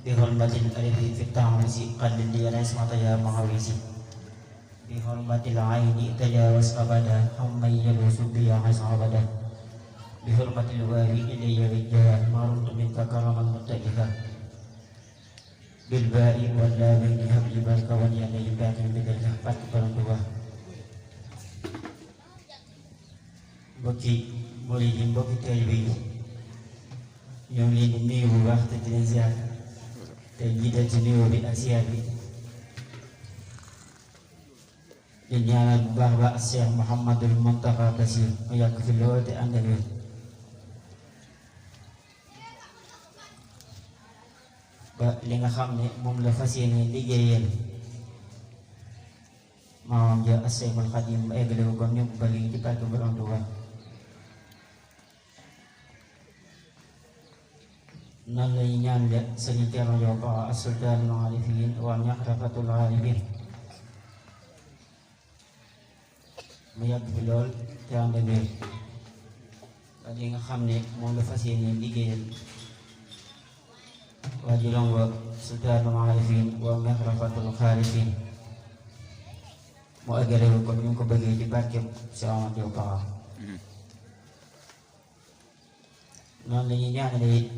بحرمة الألف في التعويذ قلل لي العصمة يا معوذي بحرمة العين تجاوز أبدا عمن يلوذ بي عز أبدا بحرمة الواو إلي رجاء ما رمت منك كرما متئها بالباء واللام هب لي برك واليدين باقي بدل فك برندوه mbokki murid yi mbokki taalibe yi ñoo ngi leen di nuyu bu baax te di leen ziar te jiital ci nuyoo bi ak ziar bi di ñaanal bu baax ba Cheikh Mouhamadul Mountakha Bassir mu yàgg fi lool te ànd ak wér ba li nga xam ne moom la fas yéene liggéeyal maamam ja Seexul Xadiim ba eggale ko comme ni mu bëgg ci barke Borom Tuubaa noonu lañu ñaan le sëriñ Thierno Diop as-sultaanul aarifiin wa ñaxrafatul aarifiin mu yàgg fi lool te ànd ak wér ba li nga xam ne moom la fas yéene liggéeyal waa juróom wa sultaanul aarifiin wa ñaxrafatul aarifiin mu eggale ko comme ni mu ko bëggee ci barke Cheikh Ahmadou Diop noonu la ñuy ñaanale it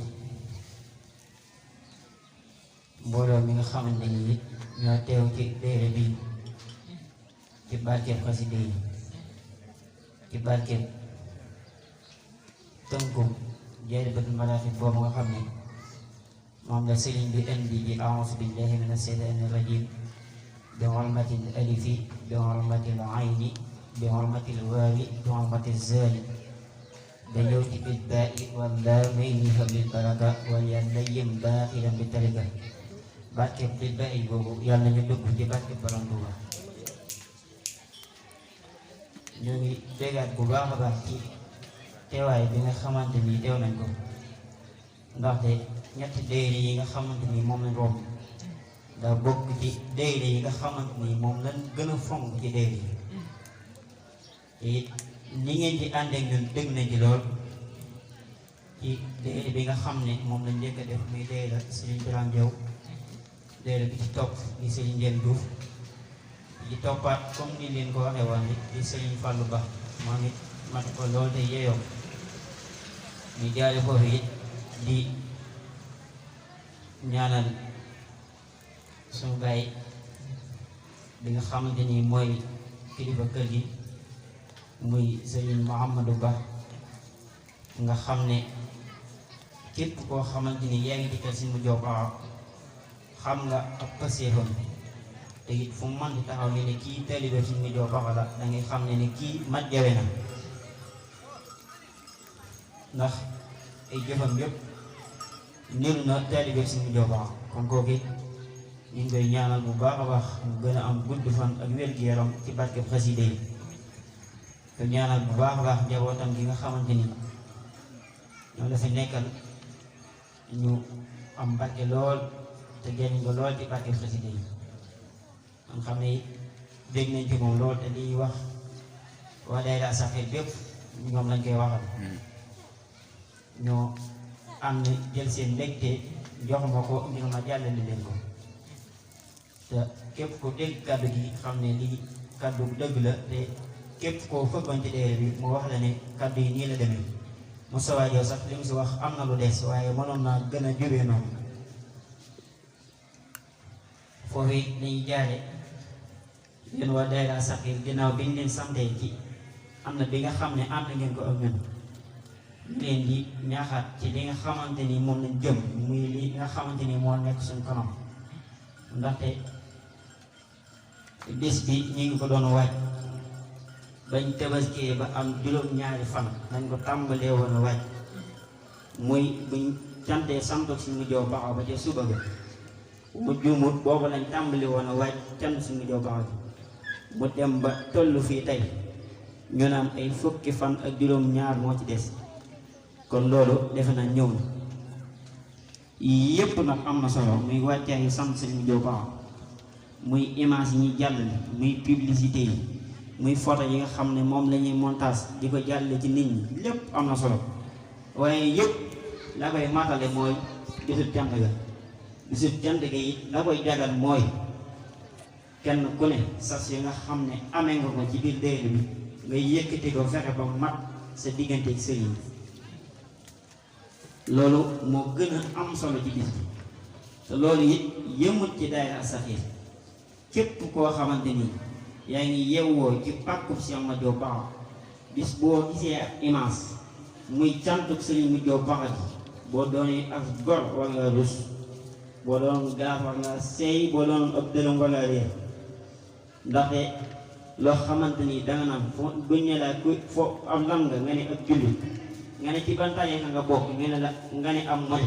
mbooloo mi nga xamante ni it ñoo teew ci téere bi ci barkeeb xasida yi ci barkeeb tënkum Jaalibatul Maraaxib boobu nga xam ne moom la sëriñ bi indi ji a'uuzu billahi mina shaytaani rajiim bi hurmatil alifi bi hurmatil ayni bi hurmatil waawi bi hurmatil zaali da ñëw ci bil baa'i wal laamayni hablil baraka wal yadayhim baaxiran bi tarika barke bil baa'i boobu yàlla ñu dugg ci barke Borom Tuubaa ñu ngi déggaat bu baax a baax ci teewaay bi nga xamante ni teew nañ ko ndaxte ñetti déere yi nga xamante ni moom lañ romb daa bokk ci déere yi nga xamante ni moom lañ gën a fonk ci déere yi it ni ngeen di ànd ak ñun dégg nañ ci lool ci déere bi nga xam ne moom lañ njëkk a def muy déere Serigne Birame Diaw déere bi ci topp di Serigne Ndiène Diouf di toppaat comme ni leen ko waxee woon di Serigne Fallou Ba moo ngi mat ko lool te yeeyoo ñu jaare foofu it di ñaanal suñu baay bi nga xamante ni mooy kilifa kër gi muy Serigne Mouhamadou Ba nga xam ne képp koo xamante ni yaa ngi di kër si mu jox xam nga ak paseefam te it fu mu mën di taxaw ne kii taalibe si mu jox la da ngay xam ne kii mat jawe na ndax ay jëfam yëpp niru na taalibe si mu jox kon kooku ñu ngi koy ñaanal bu baax a baax mu gën a am gudd fan ak wér-gu-yaram ci barkeb xasida yi te ñaanal bu baax a baax njabootam gi nga xamante ni ñoo la fi nekkal ñu am barke lool te jëriñ ko lool ci barkeb xasida yi man xam ne dégg nañ ci moom lool te liy wax waa daayira Saxir bépp ñoom lañ koy waxal ñoo am jël seen mbégte jox ma ko ngir ma jàllale leen ko te képp ko dégg kàddu gi xam ne lii kàddu dëgg la te képp koo fëggoon ci déere bi mu wax la ne kàddu yi nii la demee Moustapha Diaw sax li mu si wax am na lu des waaye mënoon naa gën a jubee noonu foofu it lañuy jaare yéen waa daayira Saxir ginnaaw bi ñu leen santee ci am na bi nga xam ne ànd ngeen ko ak ñun ñu leen di ñaaxaat ci li nga xamante ni moom lañ jëm muy li nga xamante ni moo nekk suñ kanam ndaxte bés bi ñu ngi ko doon waaj bañ tabaskee ba am juróom-ñaari fan nañ ko tàmbalee woon waaj muy buñ cantee santoog si mu jow baxaw ba ca suba ga mu juumut boobu lañ tàmbali woon a waaj cant si mu jow baxaw ji mu dem ba toll fii tey ñu naan ay fukki fan ak juróom-ñaar moo ci des kon loolu defe na ñëw na yépp nag am na solo muy wàccaayu sant si mu jow baxaw muy image yi ñuy jàllale muy publicité yi muy photo yi nga xam ne moom la ñuy montage di ko jàllale ci nit ñi lépp am na solo waaye yëpp la koy matale mooy gisul cant ga bisub cant gi it la koy jagal mooy kenn ku ne sas yi nga xam ne amee nga ko ci biir daylu bi nga yëkkati ko fexe ba mat sa diggante ak sëriñ loolu moo gën a am solo ci bis bi te loolu it yëmut ci daayira As-Saxiir képp koo xamante ni yaa ngi yewwoo ci pàkkub Cheikh Ahmad Diop Pakha bis boo gisee ak image muy cantuk sëriñ mu Diop Pakha ji boo doonee ak gor war nga rus boo doon gaaf war nga seey boo doon ab dërëm war nga réer ndaxte loo xamante ni danga naan fo buñ ne la ku fo am lan nga ne ak jullit nga ne ci ban tariixa nga bokk nga ne am mooy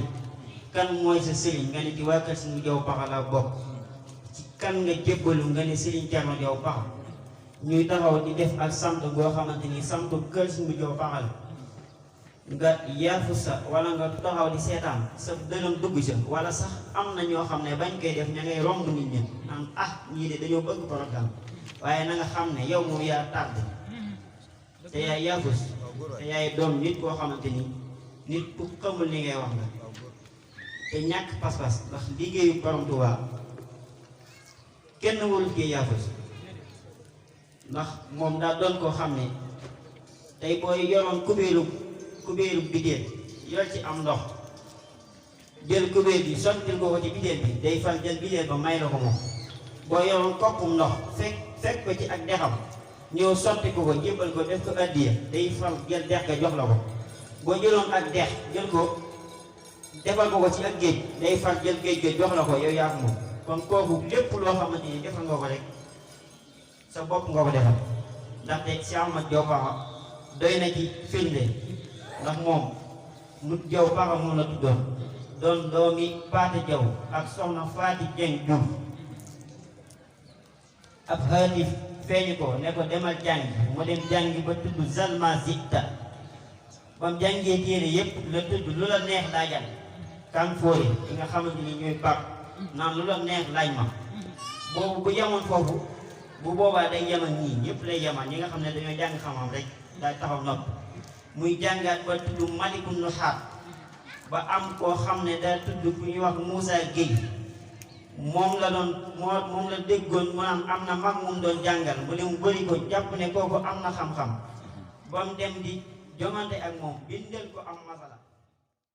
kan mooy sa sëriñ nga ne ci waa kër Sëriñ mu Diop Pakha la bokk ci kan nga jébbalu nga ne Sëriñ Thierno Diop Pakha ñuy taxaw di def ak sant boo xamante ni santu kër Sëriñ mu Diop Pakha la nga yaafu sa wala nga taxaw di seetaan sa dërëm dugg sa wala sax am na ñoo xam ne bañ koy def ña ngay romb nit ñi naan ñii de dañoo bëgg programme waaye na nga xam ne yow moom yaa tardé te yaay yaafus te yaay doom nit koo xamante ni nit ku xamul li ngay wax nga te ñàkk pas-pas ndax liggéeyu Borom Tuubaa kenn warul kii yaafus ndax moom daa doon koo xam ne tey booy yoroon kubéeru bidéel yor ci am ndox jël kubéer bi sottil ko ci bidéel bi day fal jël bidéel ba may la ko moom boo yoroon koppum ndox fekk ko ci ak dexam ñëw sotti ko jébbal ko def ko addiya day fal jël dex ga jox la ko boo jëloon ak dex jël ko defal ko ci ak géej day fal jël géej ga jox la ko yow yaa ko moom kon kooku lépp loo xamante ni defal nga ko rek sa bopp nga ko defal ndaxte Cheikh Ahmad Diop Pakha doy na ci firnde ndax moom mu Diop Pakha moom la tuddoon doon doomi Paate Jaw ak soxna Faati Jeng Juuf ab xaatif feeñu ko ne ko demal jàngi mu dem jàngi ba tudd Zalma Zikta ba mu jàngee téere yépp la tudd lu la neex laajal kan fóore ki nga xamante ni ñooy bàq naan lu la neex laaj ma boobu bu yemoon foofu bu boobaa day yemal ñii ñëpp lay yemal ñi nga xam ne dañoo jàng xam-xam rek daay taxaw nopp muy jàngaat ba tudd Malikul Nuxaat ba am koo xam ne daa tudd ku ñuy wax Moussa Gueye moom la déggoon mu am na mag moom doon jàngal mu dem bëri ko jàpp ne kooku am na xam-xam ba mu dem di jongante ak moom bindal ko am masala